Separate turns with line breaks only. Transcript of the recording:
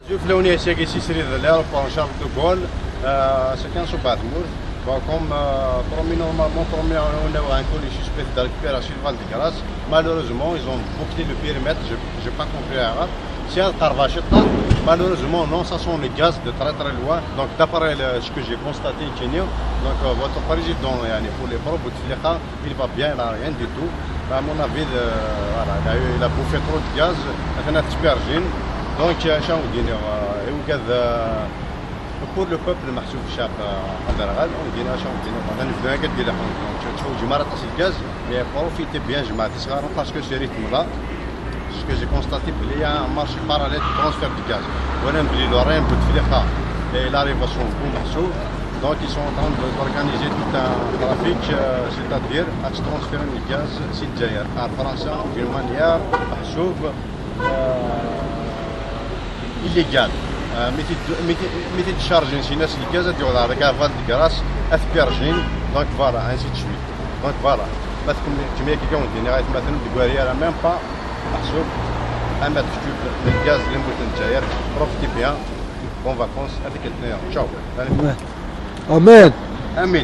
شوف ساكي سيسري l'aéroport Charles de Gaulle, chacun son batmour. Bon, comme promis, normalement, promis, on a un colis suspect de récupération de Val-de-Grâce. Malheureusement, ils ont bouclé le périmètre, je n'ai pas compris arabe. C'est un tarvacheta. Malheureusement, non, ça sent le gaz de très très loin. Donc, d'après ce que j'ai constaté, donc votre président, يعني, pour les propres, Bouteflika, il va bien, il n'a rien du tout. À mon avis, voilà, il a bouffé trop de gaz, il a donc شنو وكذا pour le peuple محسوب الشعب هذا غال ودينا شنو دينا غادي نبدا كدير تفوجي مرة تصل الغاز, mais profitez bien جماعة صغار, parce que ce rythme-là, ce que j'ai constaté بلي y a un marché parallèle de transfert de gaz وانا بلي le règne بوتفليقه il arrive à son bout محسوب. Donc ils sont en train d'organiser tout un trafic, c'est-à-dire à transférer le gaz سي الجزائر à فرنسا d'une manière محسوب illégale. ميتي تشارجين سي ناس الغاز ديال هذاك Val-de-Grâce اثبيرجين, donc voilà, ainsi de suite. Donc voilà, مثلا كما كي كون غايت مثلا دكواريا même pas محسوب un mètre cube من الغاز اللي نبغي الجزائر. Profitez bien, bonnes vacances. هذيك الاثنين, تشاو.
امين.
امين.